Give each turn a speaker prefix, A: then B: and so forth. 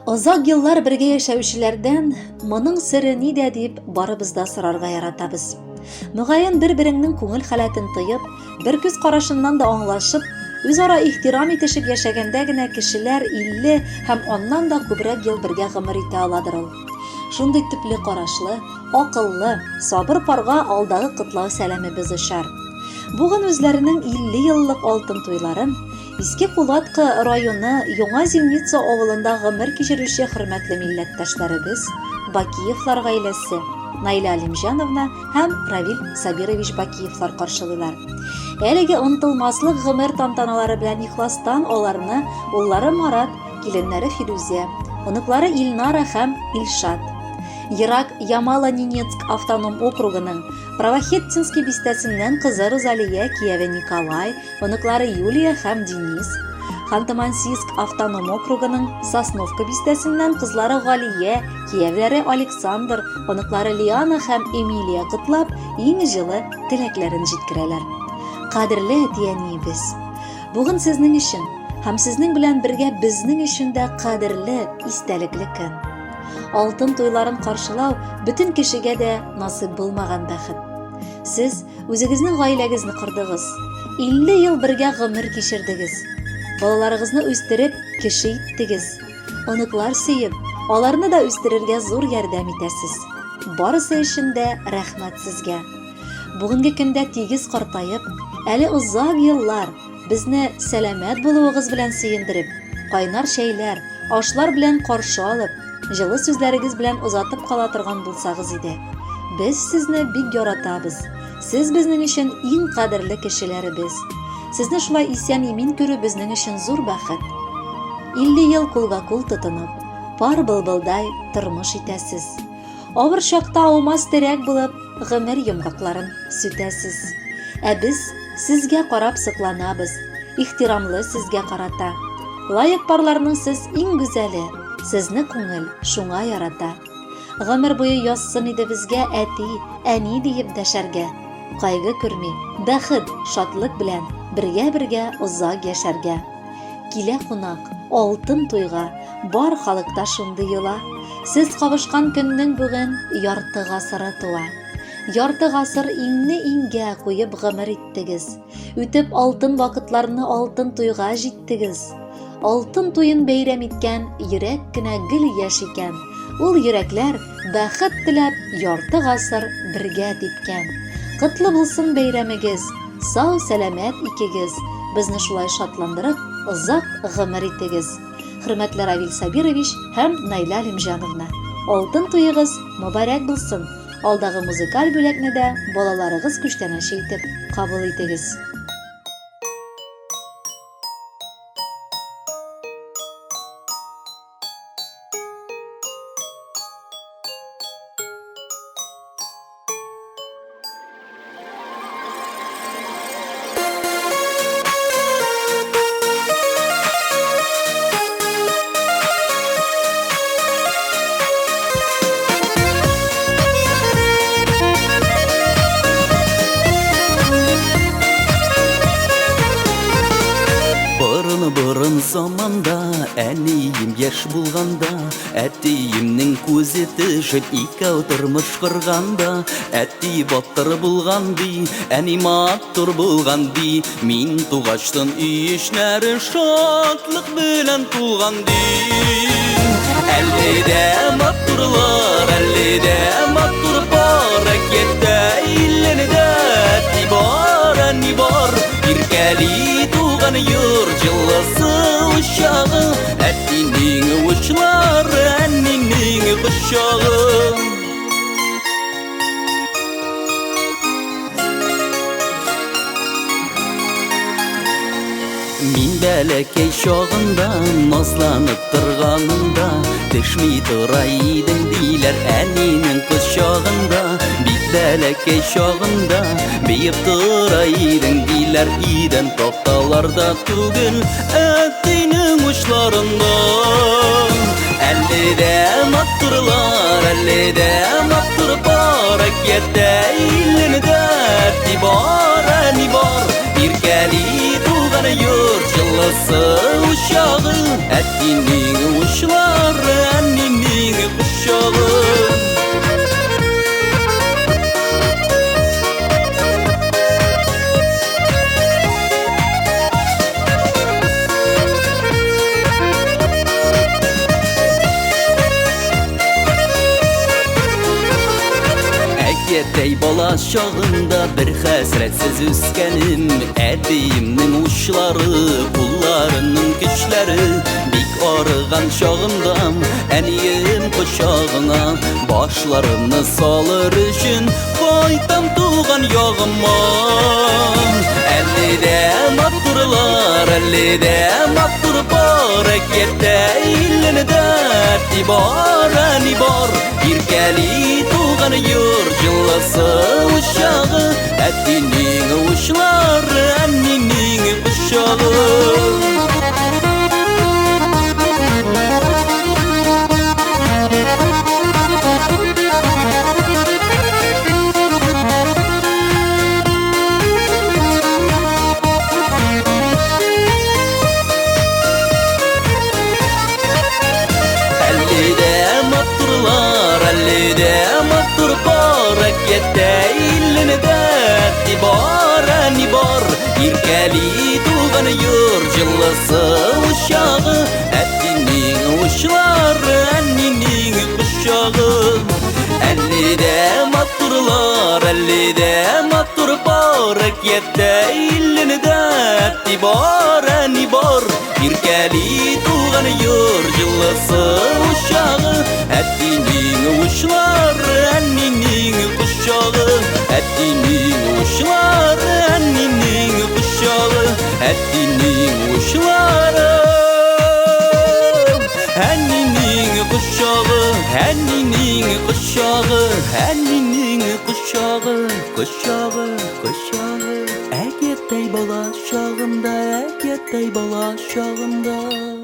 A: Озак еллар бергә яшәүчеләрдән моның сере нидә дип барыбыз да сорарга яратабыз. Мөгаен бер-береңнең күңел халәтен тоеп, бер күз карашыннан да аңлашып, үзара ихтирам итешеп яшәгәндә генә кешеләр 50 һәм аннан да күбрәк ел бергә гомер итә аладыр ул. Шундый төпле карашлы, акыллы, сабыр парга алдагы котлау сәламебез очар. Бүген үзләренең 50 еллык алтын туйларын Иске Кулаткы районы Яңа Зимница авылында гомер кичерүче хөрмәтле милләттәшләребез Бакиевлар гаиләсе, Наилә Алимҗановна һәм Равил Сабирович Бакиевлар каршылыйлар. Әлеге онытылмаслык гомер тантаналары белән ихластан аларны уллары Марат, киленнәре Филүзә, оныклары Илнара һәм Илшат, Ерак Ямало-Ненецк автоном округының Правохеттинский бистәсеннән кызы Розалия, кияве Николай, Оныклары Юлия һәм Денис, Ханты-Мансийск автоном округының Сосновка бистәсеннән кызлары Галия, киявләре Александр, оныклары Лиана һәм Эмилия котлап, иң җылы теләкләрен җиткерәләр. Кадерле әти-әниебез, бүген сезнең өчен һәм сезнең белән бергә безнең өчен дә кадерле, истәлекле көн. Алтын туйларын каршылау бөтен кешегә дә насыйп булмаган бәхет. Сез Үзегезнең гаиләгезне кордыгыз. 50 ел бергә гомер кичердегез. Балаларыгызны үстереп, кеше иттегез. Оныклар сөеп, аларны да үстерергә зур ярдәм итәсез. Барысы өчен дә рәхмәт сезгә. Бүгенге көндә тигез картаеп, әле озак еллар безне сәламәт булуыгыз белән сөендереп, кайнар чәйләр, ашлар белән каршы алып, Җылы сүзләрегез белән озатып кала торган булсагыз иде. Без сезне бик яратабыз. Сез безнең өчен иң кадерле кешеләребез. Сезне шулай исән-имин күрү безнең өчен зур бәхет. 50 ел кулга-кул тотынып, пар былбылдай тормыш итәсез. Авыр чакта аумас терәк булып, гомер йомгакларын сүтәсез. Ә без сезгә карап сокланабыз, ихтирамлы сезгә карата. Лаек парларның сез иң гүзәле, сезне күңел шуңа ярата. Гомер буе язсын иде безгә әти, әни диеп дәшәргә. Кайгы күрми, бәхет, шатлык белән бергә-бергә озак яшәргә. Килә кунак, алтын туйга, бар халыкта шундый йола. Сез кавышкан көннең бүген ярты гасыры туа. Ярты гасыр иңне иңгә куеп гомер иттегез. Үтеп алтын вакытларны алтын туйга җиттегез. Алтын туен бәйрәм иткән йөрәк кенә гел яшь икән. Ул йөрәкләр бәхет теләп ярты гасыр бергә типкән. Котлы булсын бәйрәмегез, сау сәламәт икегез, безне шулай шатландырып, озак гомер итегез. Хөрмәтле Равил Сабирович һәм Наилә Алимҗановна, алтын туегыз мөбарәк булсын! Алдагы музыкаль бүләкне дә балаларыгыз күчтәнәче итеп кабул итегез.
B: Борын-борын заманда, әнием яшь булганда, әтиемнең күзе төшеп, икәү тормыш корганда, әти батыр булган ди, әни матур булган ди, мин тугачтын өй эчләре шатлык белән тулган ди. Әле дә матурлар, әле дә матур пар, әкияттә иллендә әти бар, әни бар, иркәли туган йорт җылысы учагы, әтинең учлары, әнинең кочагы. Мин бәләкәй чагында, назланып торганымда, Төшми тора идем диләр әнинең кочагында. Бик бәләкәй чагында, биеп тора идең диләр, идән такталарда түгел, әтинең учларында. Әле дә матурлар, әле дә матур пар, әкияттә илендә әти бар, әни бар. Иркәли туган йорт җылысы учагы, әтинең учлары, Әкияттәй бала чагында бер хәсрәтсез үскәнем. Әтиемнең учлары, кулларының көчләре. Бик арыган чагымда әнием кочагына башларымны салыр өчен кайтам туган ягыма. Әле дә матурлар, әле дә матур бар, әкияттә илендә әти бар, әни бар. Иркәли туган йорт җылысы учагы, әтинең учлары, әнинең кочагы. Әле дә матурлар, әле дә матур бар, әкияттә илендә әти бар, әни бар. Иркәли туган йорт җылысы учагы, әтинең учлары, әнинең кочагы. Әле дә матурлар, әле дә матур бар, әкияттә илендә әти бар, әни бар. Иркәли туган йорт җылысы учагы, әтинең учлары, әнинең кочагы. Әтинең учлары, әнинең кочагы, әтинең учлары, әнинең кочагы, әнинең кочагы, әнинең кочагы, кочагы, кочагы. Әкияттәй бала чагымда, әкияттәй бала чагымда.